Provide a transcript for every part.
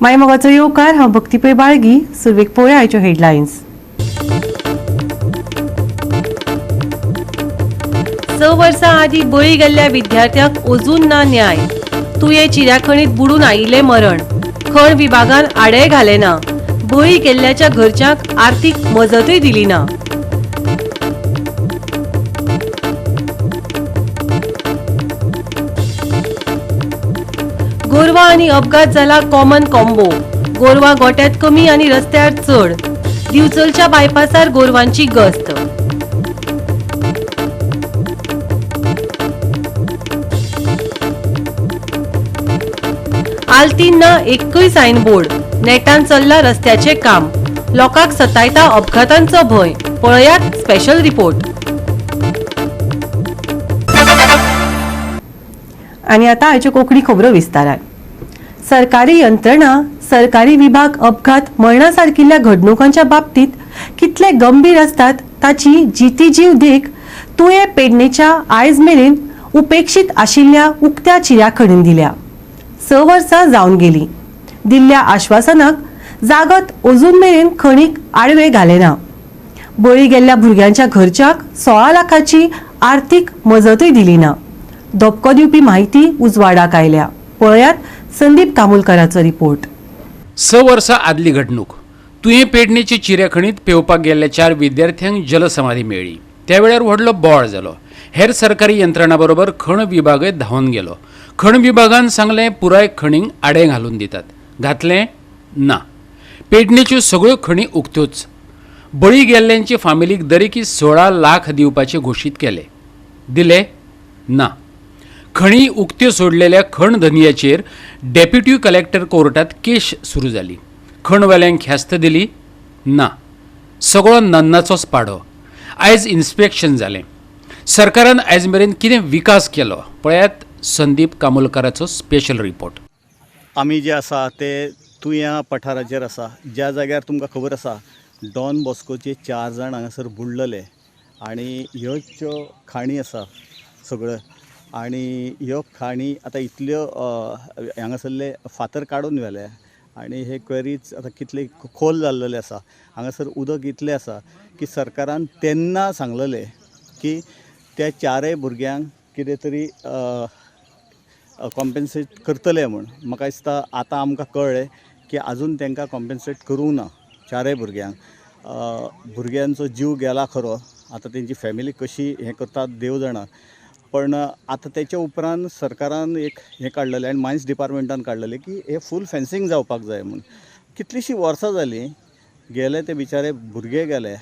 माय मोगाचो येवकार. हांव भक्ती पै बाळगी. सुरवेक पळोवया आयच्यो हेडलायन्स. 6 वर्सां आदीं बळी गेल्ल्या विद्यार्थ्यांक अजून ना न्याय. तुयें चिऱ्याखणीत बुडून आयिल्लें मरण. खण विभागान आडेय घालें ना. बळी गेल्ल्याच्या घरच्यांक आर्थीक मजतूय दिली ना. गोरवां आनी अपघात जाला कॉमन कॉम्बो. गोरवां गोट्यांत कमी आनी रस्त्यार चड. दिवचलच्या बायपासार गोरवांची गस्त. आलतीन ना एकूय सायनबोर्ड. नेटान चल्ला रस्त्याचें काम. लोकांक सतायता अपघातांचो भंय. पळयात स्पेशल रिपोर्ट. आनी आतां आयच्यो कोंकणी खबरो विस्तारान. सरकारी यंत्रणा, सरकारी विभाग अपघात मरणा सारकिल्ल्या घडणुकांच्या बाबतीत कितले गंभीर आसतात ताची जिती जीव देख तुयें पेडणेच्या आयज मेरेन उपेक्षीत आशिल्ल्या उक्त्या चिऱ्याखणीन दिल्या. 6 वर्सां जावन गेली. दिल्ल्या आश्वासनाक जागत अजून मेरेन खणीक आडवे घाले ना. बळी गेल्ल्या भुरग्यांच्या घरच्यांक 16 लाखाची आर्थीक मजतूय दिली ना. धपको दिवपी म्हायती उजवाडाक आयल्या. पळयात संदीप कामुलकराचो रिपोर्ट. 6 वर्सां आदली घडणूक. तुयें पेडणेचे चिऱ्याखणीत पेंवपाक गेल्ल्या 4 विद्यार्थ्यांक जलसमाधी मेळ्ळी. त्या वेळार व्हडलो बोळ जालो. हेर सरकारी यंत्रणा बरोबर खण विभागय धांवन गेलो. खण विभागान सांगलें पुराय खणींक आडें घालून दितात. घातलें ना. पेडणेच्यो सगळ्यो खणी उक्त्योच. बळी गेल्ल्यांचे फामिलीक दरेकी 16 लाख दिवपाचे घोशीत केले. दिले ना. खणी उक्त्यो सोडलेल्या खण धनयाचेर डेप्युटी कलेक्टर कोर्टात केश सुरू जाली. खणवाल्यांक ख्यास्त दिली ना. सगळो नन्नाचोच पाडो. आयज इन्स्पेक्शन जालें. सरकारान आयज मेरेन कितें विकास केलो पळयात संदीप कामुलकराचो स्पेशल रिपोर्ट. आमी जे आसा ते तुयां पठाराचेर आसा, ज्या जाग्यार तुमकां खबर आसा डॉन बॉस्कोचे 4 जाण हांगासर बुडलेले आनी ह्यो ज्यो खाणी आसा सगळ्यो आनी ह्यो खाणी आतां इतल्यो हांगासरले फातर काडून व्हेले आनी हे क्वेरीज आतां कितले खोल जाल्लेले आसा. हांगासर उदक इतलें आसा की सरकारान तेन्ना सांगलेलें की त्या 4 भुरग्यांक कितें तरी कॉम्पेन्सेट करतले म्हूण. म्हाका दिसता आतां आमकां कळ्ळें की आजून तांकां कॉम्पेन्सेट करूंक ना 4 भुरग्यांक. भुरग्यांचो जीव गेला खरो, आतां तेंची फॅमिली कशी हें करतात देव जाणा. पण आतां तेच्या उपरांत सरकारान एक हें काडलेलें आनी मायन्स डिपार्टमेंटान काडलेलें की हें फूल फेन्सींग जावपाक जाय म्हूण. कितलींशीं वर्सां जालीं गेले ते बिचारे भुरगे गेले.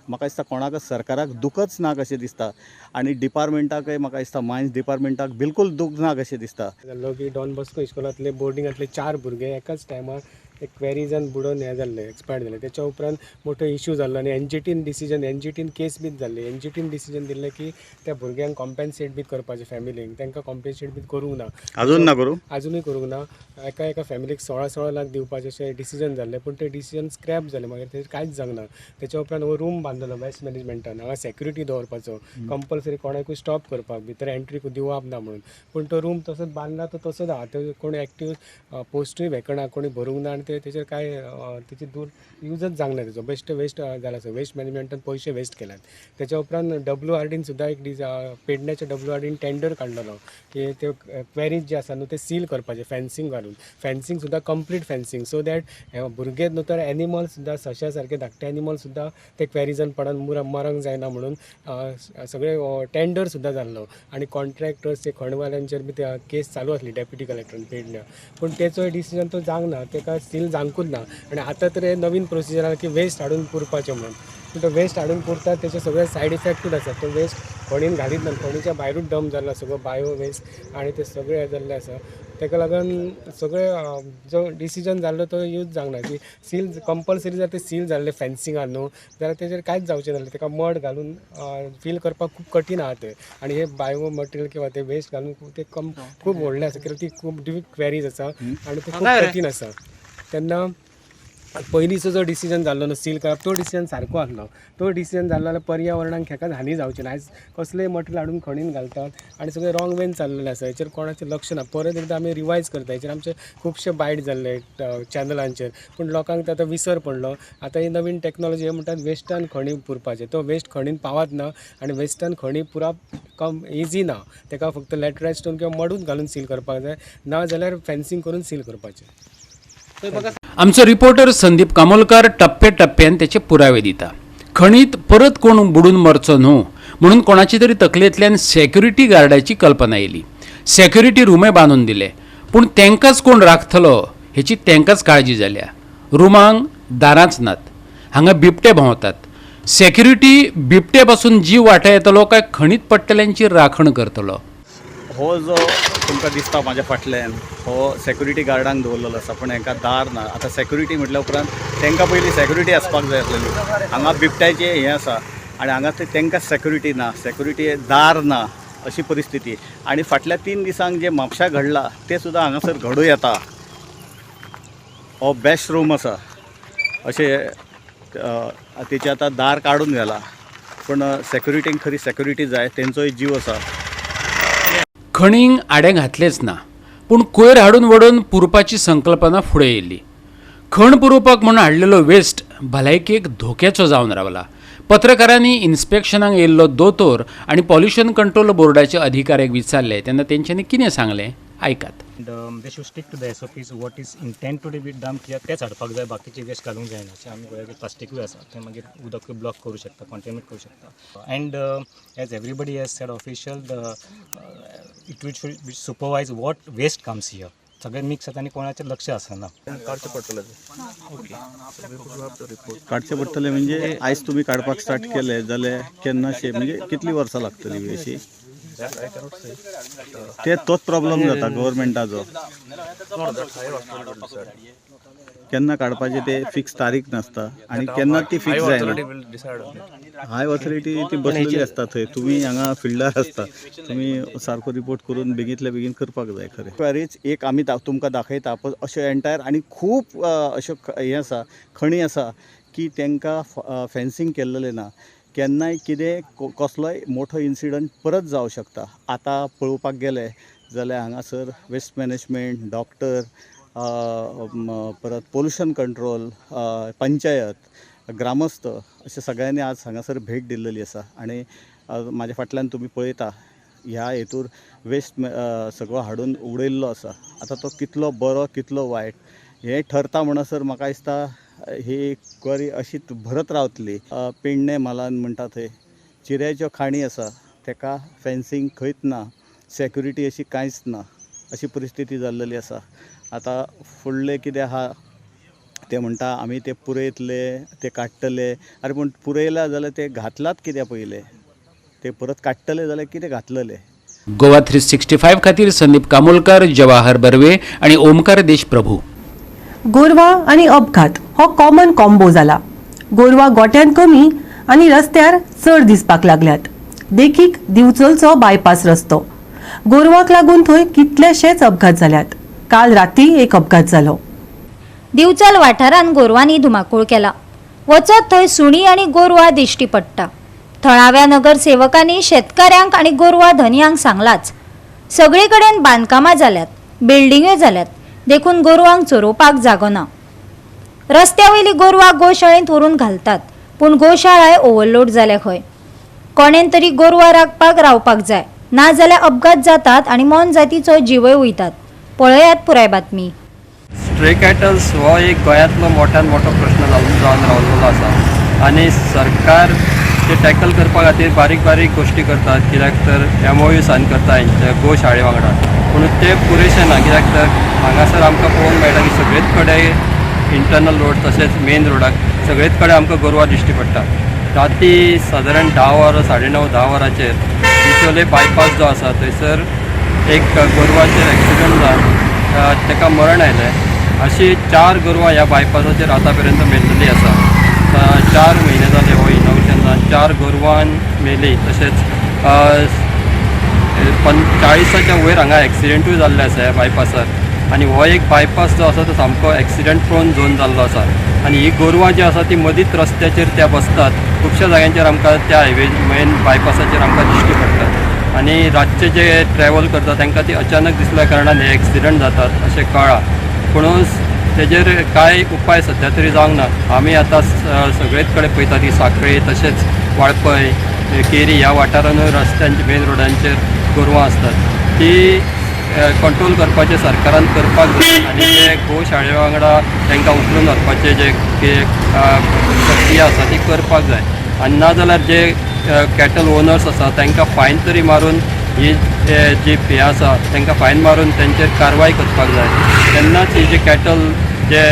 म्हाका दिसता कोणाक सरकाराक दुखच ना कशें दिसता आनी डिपार्टमेंटाकय म्हाका दिसता मायन्स डिपार्टमेंटाक बिलकूल दूख ना कशें दिसता. जाल्लो की डॉन बॉस्को इस्कॉलांतले बोर्डिंगांतले 4 भुरगे एकाच टायमार एक क्वेरीजान बुडोवन हें जाल्ले, एक्सपायर्ड जाले. तेच्या उपरांत मोठो इशू जाल्लो आनी एनजीटीन डिसिजन, एनजीटीन केस बीन जाल्ली. एनजीटीन डिसिजन दिल्लें की त्या भुरग्यांक कॉम्पेन्सेट बी करपाचें, फॅमिलींक तांकां कॉम्पेन्सेट बी करूंक ना. अजून ना करूं, अजुनूय करूंक ना. एका एका फॅमिलीक 16-16 लाख दिवपाचें अशें डिसिजन जाल्लें, पूण तें डिसिजन स्क्रॅप जालें. मागीर तें कांयच जावंक ना. तेच्या उपरांत हो रूम बांदलो वेस्ट मॅनेजमेंटान, हांगा सेक्युरिटी दवरपाचो कंपल्सरी, कोणाकूय स्टॉप करपाक, भितर एंट्री दिवप ना म्हणून. पूण तो रूम तसोच बांदला, तो तसोच आहा. तो कोण एक्टीव पोस्टूय वेकना, कोणी भरूंक ना आनी ते तेचेर कांय तेची दूर यूजच जावंक ना. तेचो बेश्ट वेस्ट जाला. सो वेस्ट मॅनेजमेंटान पयशे वेस्ट केल्यात. तेच्या उपरांत WRDन सुद्दां एक पेडण्याच्या WRDन टेंडर काडलेलो की त्यो क्वेरीज जे आसा न्हू ते सील करपाचे फेन्सींग घालून. फेन्सींग सुद्दां कंप्लीट फेन्सींग, सो that भुरगे न्हू तर एनिमल सुद्दां, सश्या सारके धाकटे एनिमल सुद्दां ते क्वेरीजान पडून मरंक जायना म्हणून सगळे टेंडर सुद्दां जाल्लो. आनी कॉन्ट्रॅक्टर्स ते खणवाल्यांचेर बी ते केस चालू आसली डेप्युटी कलेक्टरान पेडण्या, पूण तेचो डिसिजन तो जावंक ना, तेका सील जावंकूच ना. आनी आतां तर हे नवीन प्रोसिजर आहा की वेस्ट हाडून पुरपाचें म्हणून. पूण तो वेस्ट हाडून पुरतात तेचे सगळे सायड इफेक्टूच आसा. तो वेस्ट खणीन घालीत ना, खणीच्या भायरूच डंप जाल्लो सगळो बायो वेस्ट आनी ते सगळें हें जाल्लें आसा. ताका लागून सगळे जो डिसिजन जाल्लो तो यूज जावंक ना की सील कंपल्सरी जर ते सील जाल्ले फेन्सिंगान न्हू जाल्यार तेजेर कांयच जावचें नासलें. ताका मड घालून फील करपाक खूब कठीण आहा तें. आनी हे बायो मटेरियल किंवा ते वेस्ट घालून ते खूब व्हडलें आसा, कित्याक ती खूब डीप क्वेरीज आसा आनी ते खूब कठीण आसा. तेन्ना पयलींचो जो डिसिजन जाल्लो न्हू सील करप तो डिसिजन सारको आसलो. तो डिसिजन जाल्लो जाल्यार पर्यावरणाक हेकाच हानी जावची ना. आयज कसलेय मटेरियल हाडून खणीन घालतात आनी सगळें रॉंग वेन चाललेलें आसा. हेचेर कोणाचें लक्ष ना. परत एकदां आमी रिवायज करता. हेचेर आमचे खुबशे बायट जाल्ले चॅनलांचेर, पूण लोकांक आतां विसर पडलो. आतां ही नवीन टॅक्नोलॉजी हे म्हणटात वेस्टान खणी पुरपाचें, तो वेस्ट खणीन पावत ना आनी वेस्टान खणी पुरप कम इजी ना. तेका फक्त लॅटरायज स्टोन किंवा मडूच घालून सील करपाक जाय, ना जाल्यार फेन्सिंग करून सील करपाचें. आमचो रिपोर्टर संदीप कामोलकार टप्प्या टप्प्यान त्याचे पुरावे दिता. खणीत परत कोण बुडून मरचो न्हू म्हणून कोणाची तरी तकलेंतल्यान सेक्युरिटी गार्डाची कल्पना येयली. सेक्युरिटी रुमय बांदून दिले, पूण तेंकांच कोण राखतलो हेची तेंकांच काळजी जाल्या. रुमांक दारांच नात, हांगा बिबटे भोंवतात. सेक्युरिटी बिबटे पासून जीव वाटायतलो काय खणीत पडटल्यांची राखण करतलो? हो जो तुमकां दिसता म्हाज्या फाटल्यान हो सेक्युरिटी गार्डांक दवरलेलो आसा, पूण हेंकां दार ना. आतां सेक्युरिटी म्हटल्या उपरांत तेंकां पयलीं सेक्युरिटी आसपाक जाय आसलेली. हांगा बिबट्याचें हें आसा आनी हांगा तेंकां सेक्युरिटी ना, सेक्युरिटी दार ना, अशी परिस्थिती. आनी फाटल्या 3 दिसांक जे म्हापशा घडला तें सुद्दां हांगासर घडूं येता. हो बेस्ट रूम आसा अशें तेचें आतां दार काडून घाला, पूण सेक्युरिटीक खरी सेक्युरिटी जाय, तेंचोय जीव आसा. खणींक आडें घातलेंच ना, पूण कोयर हाडून वडोवन पुरपाची संकल्पना फुडें येयली. खण पुरोवपाक म्हूण हाडलेलो वेस्ट भलायकेक धोक्याचो जावन रावला. पत्रकारांनी इन्स्पेक्शनाक येयल्लो दोतोर आनी पॉल्युशन कंट्रोल बोर्डाचे अधिकाऱ्याक विचारलें तेन्ना तेंच्यांनी कितें सांगलें आयकात. And they should stick to the SOPs. What is intend to be dumped here तेच हाडपाक जाय, बाकीचे वेस्ट घालूंक जायना. अशें आमी गोंयाक प्लास्टिकूय आसा तें मागीर उदक ब्लॉक करूं शकता, कॉन्टेमिनेट करूं शकता. And as everybody has said official the it will should supervise what waste comes here. सगळें मिक्स जाता आनी कोणाचें लक्ष आसना. काडचें पडटलें म्हणजे आयज तुमी काडपाक स्टार्ट केलें जाल्यार केन्नाशें म्हणजे कितलीं वर्सां लागतलीं अशी? ते तोच प्रॉब्लम जाता गव्हर्मेंटाचो. केन्ना काडपाचें ते फिक्स तारीख नासता आनी केन्ना ती फिक्स जायना. हाय ऑथॉरिटी ती बसलेली आसता थंय, तुमी हांगा फिल्डार आसता, तुमी सारको रिपोर्ट करून बेगींतल्या बेगीन करपाक जाय. खरें इन्क्वायरीज एक आमी तुमकां दाखयता पण अश्यो एंटायर आनी खूब अश्यो हें आसा खणी आसा की तांकां फेन्सिंग केल्लेलें ना. केन्नाय कितें कसलोय मोठो इन्सिडंट परत जावं शकता. आतां पळोवपाक गेले जाल्यार हांगासर वेस्ट मॅनेजमेंट, डॉक्टर, परत पोल्युशन कंट्रोल, पंचायत, ग्रामस्थ अशे सगळ्यांनी आज हांगासर भेट दिल्लेली आसा. आनी म्हाज्या फाटल्यान तुमी पळयता ह्या हेतूर वेस्ट सगळो हाडून उडयल्लो आसा. आतां तो कितलो बरो कितलो वायट हें ठरता म्हणसर म्हाका दिसता ही इन्क्वायरी अशीच भरत रावतली. पेडणे म्हालान म्हणटा थंय चिऱ्याच्यो खाणी आसा, तेका फेन्सिंग खंयच ना, सेक्युरिटी अशी कांयच ना, अशी परिस्थिती जाल्लेली आसा. आतां फुडलें कितें आहा ते म्हणटा आमी ते पुरयतले, ते काडटले. आरे पूण पुरयला जाल्यार ते घातलात कित्याक पयलें, ते परत काडटले जाल्यार कितें घातलेले? गोवा 365 खातीर संदीप कामोलकर, जवाहर बर्वे आनी ओमकार देशप्रभू. गोरवां आनी अपघात हो कॉमन कॉम्बो जाला. गोरवां गोट्यान कमी आनी रस्त्यार चड दिसपाक लागल्यात. देखीक दिवचलचो बायपास रस्तो. गोरवांक लागून थंय कितलेशेच अपघात जाल्यात. काल राती एक अपघात जालो. दिवचल वाठारांत गोरवांनी धुमाकूळ केला. वचत थंय सुणी आनी गोरवां दिश्टी पडटा. थळाव्या नगरसेवकांनी शेतकाऱ्यांक आनी गोरवां धनयांक सांगलाच. सगळे कडेन बांदकामां जाल्यात, बिल्डिंग्यो जाल्यात, देखून गोरवांक चरोवपाक जागो ना. रस्त्या वयली गोरवां गोशाळेंत व्हरून घालतात, पूण गोशाळाय ओवरलोड जाल्या खंय. कोणेन तरी गोरवां राखपाक रावपाक जाय, नाजाल्यार अपघात जातात आनी मोनजातीचो जीवय वयतात. पळयात पुराय बातमी. स्ट्रे कॅटल्स हो एक गोंयांतलो मोठ्यान मोठो प्रश्न जावन रावलेलो आसा आनी सरकार ते टॅकल करपा खातीर बारीक बारीक गोश्टी करतात. कित्याक तर एमओयू सायन करता हेंच्या गोशाळे वांगडा, पूण ते पुरेशें ना. कित्याक तर हांगासर आमकां पळोवंक मेळटा की सगळेच कडेन इंटरनल रोड तशेंच मेन रोडाक सगळेच कडेन आमकां गोरवां दिश्टी पडटा. राती सादारण 10 वरां 9:30 10 वरांचेर बिचोले बायपास जो आसा थंयसर एक गोरवाचेर एक्सिडंट जावन ताका मरण आयलें. अशी 4 गोरवां ह्या बायपासाचेर आतां पर्यंत मेल्लेली आसा. 4 म्हयने जाले हो इनॉग्रेशन जावन 4 गोरवां मेली. तशेंच 40 वयर हांगा एक्सिडेंटूय जाल्ले आसा ह्या बायपासार. आनी हो एक बायपास जो आसा तो सामको एक्सिडंट प्रोन झोन जाल्लो आसा आनी ही गोरवां जी आसा ती मदींच रस्त्याचेर त्या बसतात. खुबश्या जाग्यांचेर आमकां त्या हायवे मेन बायपासाचेर आमकां दिश्टी पडटात आनी रातचे जे ट्रॅवल करता तांकां ती अचानक दिसल्या कारणान हे एक्सिडंट जातात अशें कळ्ळां. पूण तेजेर कांय उपाय सद्या तरी जावंक ना. आमी आतां सगळेच कडेन पळयता की सांखळी तशेंच वाळपय, केरी ह्या वाठारानूय रस्त्यांचे मेन रोडांचेर गोरवां आसतात ती कंट्रोल करपाचें सरकारान करपाक जाय आनी जे गोशाळे वांगडा तांकां उखलून व्हरपाचें जे प्रक्रिया आसा ती करपाक जाय आनी नाजाल्यार जे कॅटल ओनर्स आसा तांकां फायन तरी मारून ही जी हें आसा तांकां फायन मारून तेंचेर कारवाय करपाक जाय. तेन्नाच ही जे कॅटल जे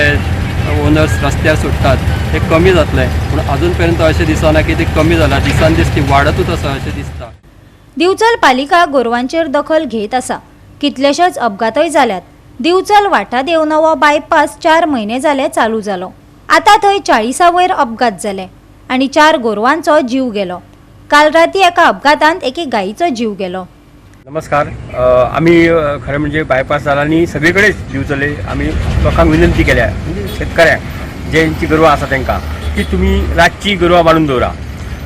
ओनर्स रस्त्यार सुट्टात ते कमी जातले, पूण अजून पर्यंत अशें दिसना की ते कमी जाला, दिसान दीस ती वाडतूच आसा अशें दिसता. दिवचल पालिका गोरवांचेर दखल घेत आसा. कितलेशेच अपघातय जाल्यात. दिवचल वाठादेव नवो बायपास 4 म्हयने जाले चालू जालो. आतां थंय 40 वयर अपघात जाले आनी 4 गोरवांचो जीव गेलो. काल राती एका अपघातांत एके गायीचो जीव गेलो. नमस्कार. आमी खरें म्हणजे बायपास जाला आनी सगळे कडेन दिवचले आमी लोकांक विनंती केल्या, म्हणजे शेतकऱ्यांक ज्यांची गोरवां आसा तांकां की तुमी रातची गोरवां बांदून दवरा,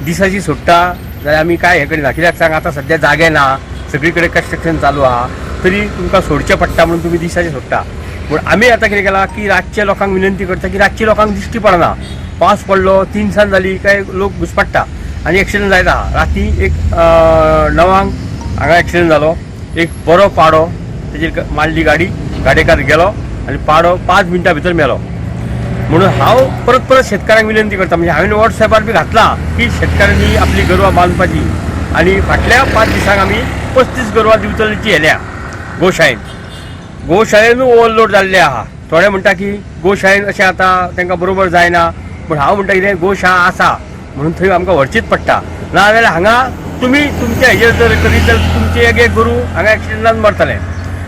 दिसाची सोडटा जाल्यार आमी काय हें करिना. कित्याक सांग, आतां सद्या जागे ना, सगळी कडेन कन्स्ट्रक्शन चालू आहा, तरी तुमकां सोडचें पडटा म्हणून तुमी दिसाचें सोडटा. पूण आमी आतां कितें केलां की रातचे लोकांक विनंती करता की रातचे लोकांक दिश्टी पडना, पावस पडलो तिनसांज जाली काय लोक घुसपडटा आनी एक्सिडंट जायत आहा. राती एक 9 हांगा एक्सिडंट जालो, एक बरो पाडो तेजेर मारली गाडी, गाडेकार गेलो आनी पाडो 5 मिनटां भितर मेलो. म्हणून हांव परत परत शेतकाऱ्यांक विनंती करता, म्हणजे हांवें वॉट्सएपार बी घातला की शेतकाऱ्यांनी आपली गोरवां बांदपाची. आनी फाटल्या 5 दिसांक आमी 35 गोरवां दिवचलची व्हेल्या गोशाळेन. गोशाळेनूय ओवरलोड जाल्ले आहा. थोडे म्हणटा की गोशाळेन अशें आतां तांकां बरोबर जायना, पूण हांव म्हणटा कितें, गोशाळा आसा म्हणून थंय आमकां व्हरचीच पडटा, नाजाल्यार हांगा तुमी तुमच्या हेजेर जर करीत जाल्यार तुमचे एक एक गोरू हांगा एक्सिडंटान मरतले.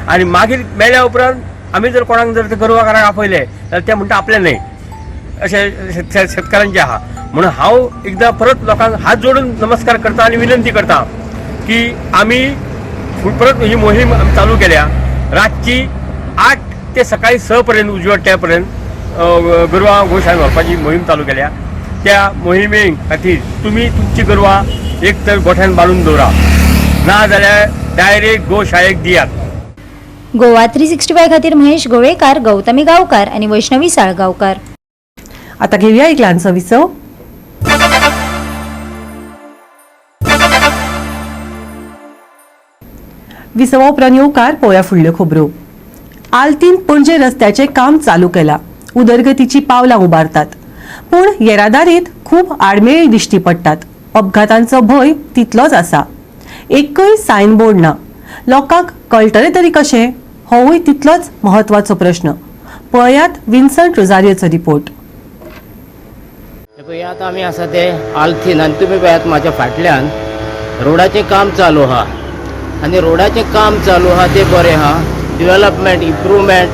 आनी मागीर मेल्या उपरांत आमी जर कोणाक जर ते गोरवाकारांक आपयले जाल्यार ते म्हणटा आपलें न्हय, अशें शेतकारांचें आहा. म्हणून हांव एकदां परत लोकांक हात जोडून नमस्कार करता आनी विनंती करता की आमी परत ही मोहीम आमी चालू केल्या. रातची 8 ते सकाळी 6 पर्यंत उजवाडट्या पर्यंत गोरवां गोशाळेन व्हरपाची मोहीम चालू केल्या. त्या मोहिमे खातीर तुमी तुमची गोरवां एक तर गोठ्यान बांदून दवरा, ना जाल्यार डायरेक्ट गोशाळेक दियात. गोवा 365 खातीर महेश गोवेकार, गौतमी गांवकार आनी वैष्णवी साळगांवकार. आता घेऊया एक ल्हानसो विसव. विसवा उपरांत येवकार पळोवया फुडल्यो खबरो. आल्तीन पणजे रस्त्याचें काम चालू केलां. उदरगतीची पावलां उबारतात, पूण येरादारीत खूब आडमेळी दिश्टी पडटात. अपघातांचो भंय तितलोच आसा. एकूय सायन बोर्ड ना. लोकांक कळटलें तरी कशें, होवूय तितलोच म्हत्वाचो प्रश्न. पळयात विन्संट रोजारियोचो रिपोर्ट. पळय आतां आमी आसा ते आल्तीन आनी तुमी पळयात म्हाज्या फाटल्यान रोडाचें काम चालू आहा आनी रोडाचें काम चालू आहा तें बरें आहा. डिवेलपमेंट इम्प्रूवमेंट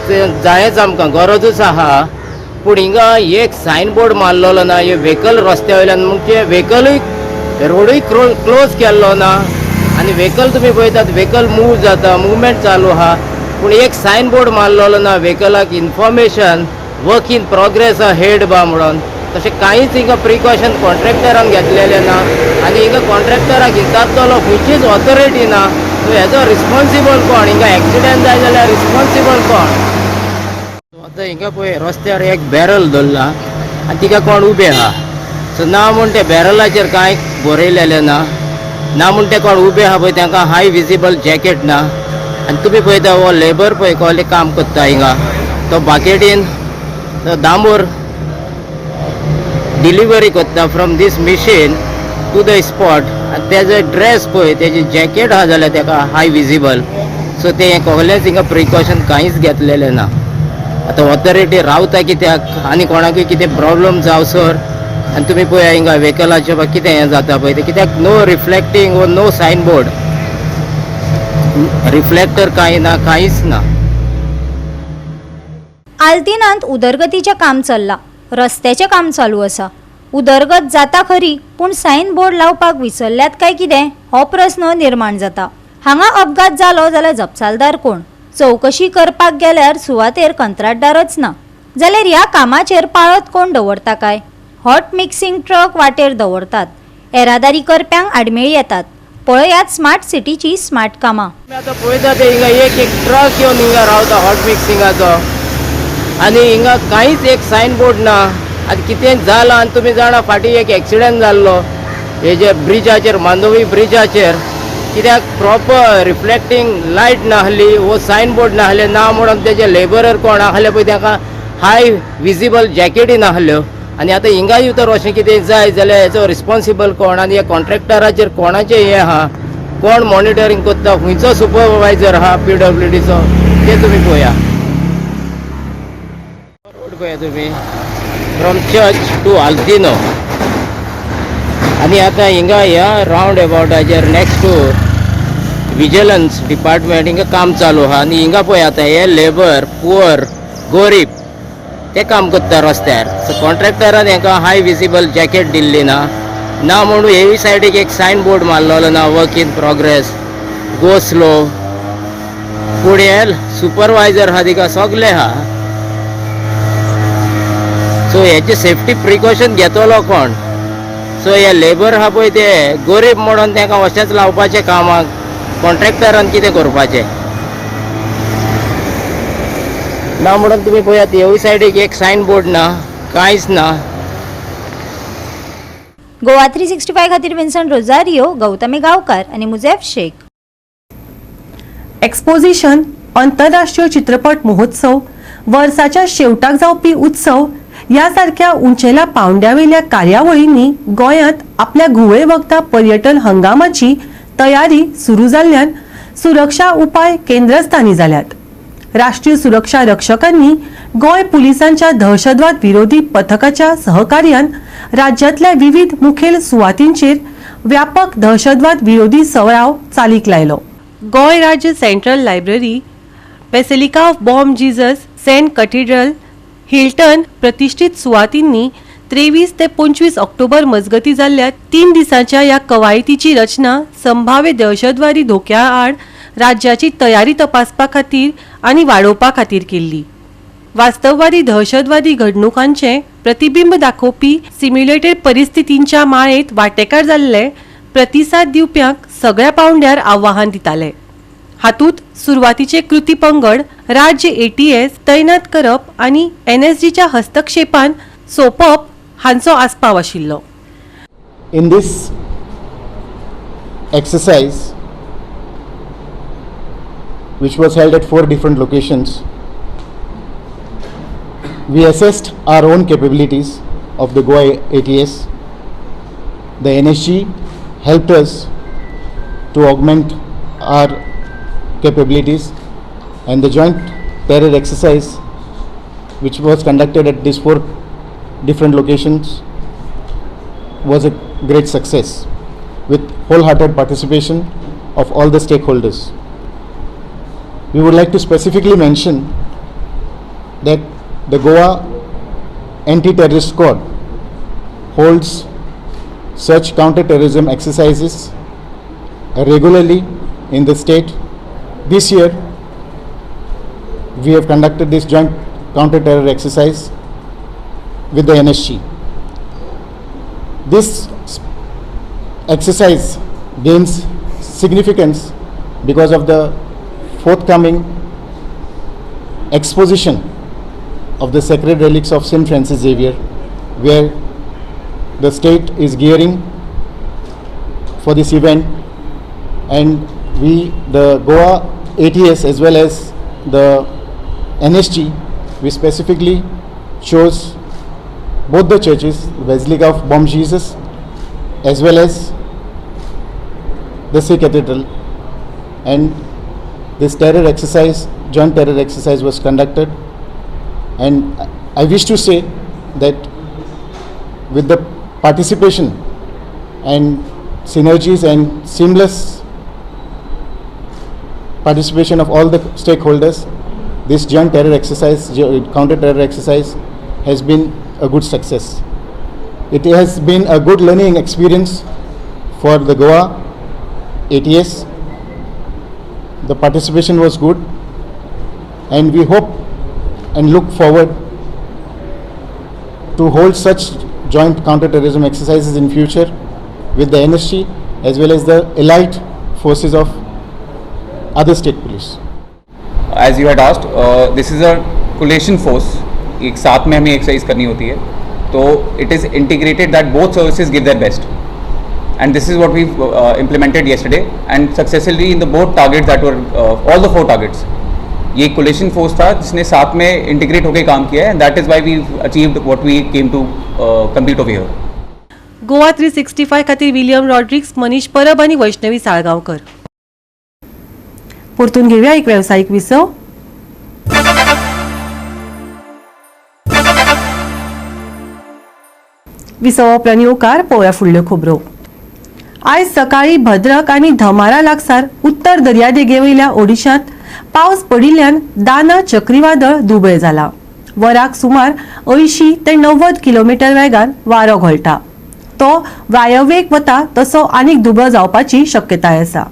तें जायच आमकां गरजूच आहा, पूण हिंगा एक सायन बोर्ड मारलेलो ना. हे व्हेकल रस्त्या वयल्यान म्हणजे व्हेकलूय रोडूय क्लोज केल्लो ना आनी व्हेकल तुमी पळयतात व्हेकल मूव जाता, मुवमेंट चालू आहा, पूण एक सायन बोर्ड मारलेलो ना व्हेकलाक information work in progress ahead बा म्हणून. तशें कांयच हिंगा प्रिकॉशन कॉन्ट्रॅक्टरान घेतलेलें ना आनी हिंगा कॉन्ट्रॅक्टराक हिंगातलो खंयचीच ऑथॉरिटी ना. सो हेजो रिस्पॉन्सिबल कोण? हिंगा एक्सिडंट जाय जाल्यार रिस्पॉन्सिबल कोण? आतां हिंगा पळय रस्त्यार एक बॅरल दवरला आनी तिका कोण उबे आहा. सो ना म्हूण ते बॅरलाचेर कांय बरयलेलें ना, ना म्हूण ते कोण उबे आहा पळय तांकां हाय विजिबल जॅकेट ना. आनी तुमी पळयता हो लेबर पळय कसलें काम करता हिंगा, तो बाकेटीन तो दांबोर डिलिव्हरी करता from this machine to the spot. आनी तेजो ड्रेस पळय, तेजें जॅकेट आहा जाल्यार तेका हाय विजिबल. सो तें कसलेंच हिंगा प्रिकॉशन कांयच घेतलेलें ना. आतां ऑथॉरिटी रावता कित्याक आनी कोणाकूय कितें प्रॉब्लम जावसर. आनी तुमी पळय हिंगा व्हेकलाचें कितें हें जाता पळय तें कित्याक नो रिफ्लेक्टींग वो नो सायन बोर्ड, रिफ्लेक्टर कांय ना, कांयच ना. आल्तीनांत उदरगतीचें काम चल्लां, रस्त्याचें काम चालू आसा. उदरगत जाता खरी, पूण सायन बोर्ड लावपाक विसरल्यात काय कितें हो प्रस्न निर्माण जाता. हांगा अपघात जालो जाल्यार जपसालदार कोण? चवकशी करपाक गेल्यार सुवातेर कंत्राटदारच ना. जाल्यार ह्या कामाचेर पाळत कोण दवरता काय? हॉट मिक्सिंग ट्रक वाटेर दवरतात, येरादारी करप्यांक आडमेळी येतात. पळयात स्मार्ट सिटीची स्मार्ट कामां. आतां पळयता ते हिंगा एक एक ट्रक येवन हिंगा रावता हॉट मिक्सिंगाचो आनी हिंगा कांयच एक सायन बोर्ड ना. आतां कितें जालां आनी तुमी जाणा फाटीं एक एक्सिडंट जाल्लो हेजेर ब्रिजाचेर, मांडवी ब्रिजाचेर, कित्याक प्रॉपर रिफ्लेक्टींग लायट नासली वो सायन बोर्ड नासले ना म्हणून तेजे लेबरर कोण आहले पळय तांकां हाय विजिबल जॅकेटी नासल्यो. आनी आतां हिंगाय तर अशें कितें जाय जाल्यार हेचो रिस्पोन्सिबल कोण आनी ह्या कॉन्ट्रॅक्टराचेर कोणाचें हें आहा, कोण मॉनिटरींग करता, खंयचो सुपरवायजर आहा पीडब्ल्यूडीचो तें तुमी पळया. रोड पळया तुमी फ्रॉम चर्च टू आल्तिनो. आनी आतां हिंगा ह्या रावंड एबावटाचेर नेक्स्ट टू विजिलन्स डिपार्टमेंट हिंगा काम चालू आहा. आनी हिंगा पळय आतां हे लेबर पुअर गोरीब ते काम करता रस्त्यार. सो कॉन्ट्रॅक्टरान हेंका हाय विजिबल जॅकेट दिल्ली ना, ना म्हणून हेवी सायडीक एक सायन बोर्ड मारलेलो ना, work in progress, go slow. पूण हे सुपरवायजर आहा तिका सगळे आहा. सो हेचे सेफ्टी प्रिकॉशन घेतलो कोण? सो हे लेबर आहा पळय ते गोरीब म्हणून तांकां अशेंच लावपाचें कामाक, कॉन्ट्रॅक्टरान कितें करपाचें ना म्हणून तुमी पळयात हेवूय सायडीक एक सायन बोर्ड ना, कांयच ना. गोवा 365 खातीर विन्सन रोजारियो, गौतमी गांवकार आनी मुजेफ शेख. एक्सपोजिशन, आंतरराष्ट्रीय चित्रपट महोत्सव, वर्साच्या शेवटाक जावपी उत्सव ह्या सारक्या उंचेल्या पावंड्यावेल्या कार्यावळींनी गोंयांत आपल्या घुंवळे वखदां पर्यटन हंगामाची तयारी सुरू जाल्ल्यान सुरक्षा उपाय केंद्रस्थानी जाल्यात. राष्ट्रीय सुरक्षा रक्षकांनी गोंय पुलिसांच्या दहशतवाद विरोधी पथकाच्या सहकार्यान राज्यांतल्या विविध मुखेल सुवातींचेर व्यापक दहशतवाद विरोधी सराव चालीक लायलो. गोंय राज्य central library, basilica of Bom Jesus, Saint cathedral, Hilton प्रतिष्ठित सुवातींनी 23 ते 25 ऑक्टोबर मजगती जाल्ल्या 3 दिसांच्या ह्या कवायतीची रचना संभाव्य दहशतवादी धोक्या आड राज्याची तयारी तपासपा खातीर आनी वाडोवपा खातीर केल्ली. वास्तववादी दहशतवादी घडणुकांचे प्रतिबिंब दाखोवपी सिम्युलेटेड परिस्थितींच्या माळेंत वांटेकार जाल्ले प्रतिसाद दिवप्यांक सगळ्या पावंड्यार आव्हान दिताले. हातूंत सुरवातीचे कृती पंगड, राज्य एटीएस तैनात करप आनी एनएसजीच्या हस्तक्षेपान सोंपप हांचो आस्पाव आशिल्लो. In this exercise, which was held at 4 different locations, we assessed our own capabilities of the Goa ATS. The NSG helped us to augment our capabilities, and the joint terror exercise, which was conducted at these 4 different locations, was a great success with wholehearted participation of all the stakeholders. We would like to specifically mention that the Goa Anti-Terrorist Squad holds such counter-terrorism exercises regularly in the state. This year, we have conducted this joint counter-terror exercise with the NSG. This exercise gains significance because of the forthcoming exposition of the sacred relics of St. Francis Xavier, where the state is gearing for this event, and we, the Goa ATS as well as the NSG, we specifically chose both the churches, the Basilica of Bom Jesus as well as the Sea Cathedral, and this terror exercise, joint terror exercise was conducted. And I wish to say that with the participation and synergies and seamless participation of all the stakeholders, this joint terror exercise, counter terror exercise has been a good success. It has been a good learning experience for the Goa ATS. The participation was good. And we hope and look forward to hold such joint counter-terrorism exercises in future with the NSG as well as the elite forces of other state police. As you had asked, this is a coalition force. एक साथ में हमें exercise करनी होती है, तो it is integrated that both services give their best, and this is what we implemented yesterday and successfully in the both targets that were all the 4 targets. ये coalition force था जिसने साथ में इंटीग्रेट होकर काम किया है, and that is why we achieved what we came to complete over here. Goa 365 खातीर William Rodrigues, Manish परब आनी वैष्णवी साळगांवकर. परतून घेवया एक वेवसायीक विसव. विसवा उपरांत येवकार पळोवया फुडल्यो खबरो. आयज सकाळी भद्रक आनी धमारा लागसार उत्तर दर्यादेगे वयल्या ओडिशांत पावस पडिल्ल्यान दाना चक्रीवादळ दुबळे जाला. वराक सुमार 80 ते 90 किलोमिटर वेगान वारो घोळटा. तो वायव्येक वता तसो आनीक दुबळो जावपाची शक्यताय आसा.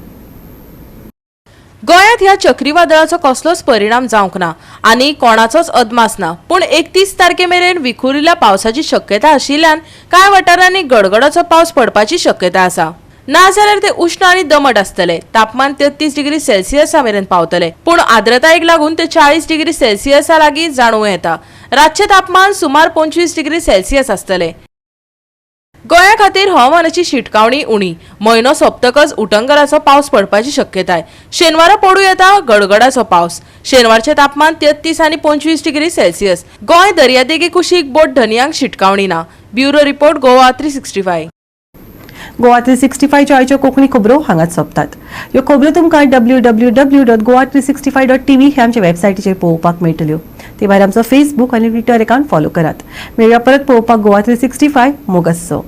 गोंयांत ह्या चक्रीवादळाचो कसलोच परिणाम जावंक ना आनी कोणाचोच अदमास ना, पूण 31 तारखे मेरेन विखुरिल्ल्या पावसाची शक्यता आशिल्ल्यान कांय वाठारांनी गडगडाचो पावस पडपाची शक्यता आसा. ना जाल्यार ते उश्ण आनी दमट आसतले. तापमान 33 डिग्री सेल्सियसा मेरेन पावतले, पूण आर्द्रतायेक लागून ते 40 डिग्री सेल्सियसा लागीं जाणवूं येता. रातचें तापमान सुमार 25 डिग्री सेल्सियस आसतले. गोंया खातीर हवामानाची शिटकावणी उणी. म्हयनो सोंपतकच उटंगराचो पावस पडपाची शक्यताय. शेनवारा पडूं येता गडगडाचो पावस. शेनवारचें तापमान 33 आनी 25 डिग्री सेल्सियस. गोंय दर्यादेगे कुशीक बोट धनयांक शिटकावणी ना. Bureau report, Goa 365. Goa 365 आयच्यो कोंकणी खबरो हांगाच सोंपतात. ह्यो खबरो तुमकां www.goa365.tv ह्या आमच्या वेबसायटीचेर पळोवपाक मेळटल्यो. ते भायर आमचो फेसबूक आनी ट्विटर अकाउंट फॉलो करात. मेळया परत पळोवपाक गोवा 365. मोग आसचो.